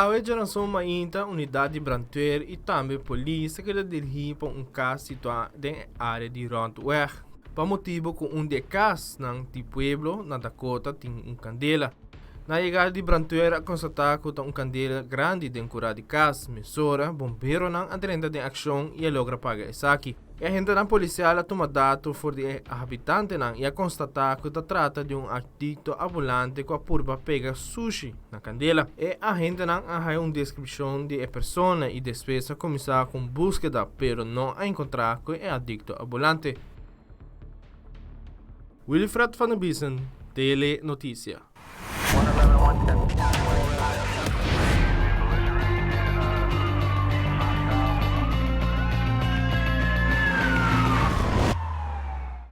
Awe djaranson mainta unidat di brandweer i tambe polis a keda dirigí pa un kas situá den e área di Rondweg pa motibu ku un di e kasnan di pueblo na Dakota tin un kandela. Na yegada di brandweer a konstatá ku ta un kandela grandi den kurá di kas. Mesora bomberonan a drenta den akshon i a logra paga esaki. E agentenan polisial a tuma dato for di e habitantenan i a konstatá ku ta trata di un adikto ambulante ku a purba pega sushi na kandela. E agentenan a haña un deskripshon di e persona i despues a kuminsá ku un búskeda pero no a enkontrá ku e adikto ambulante. Wilfred van der Biesen, Tele Noticia.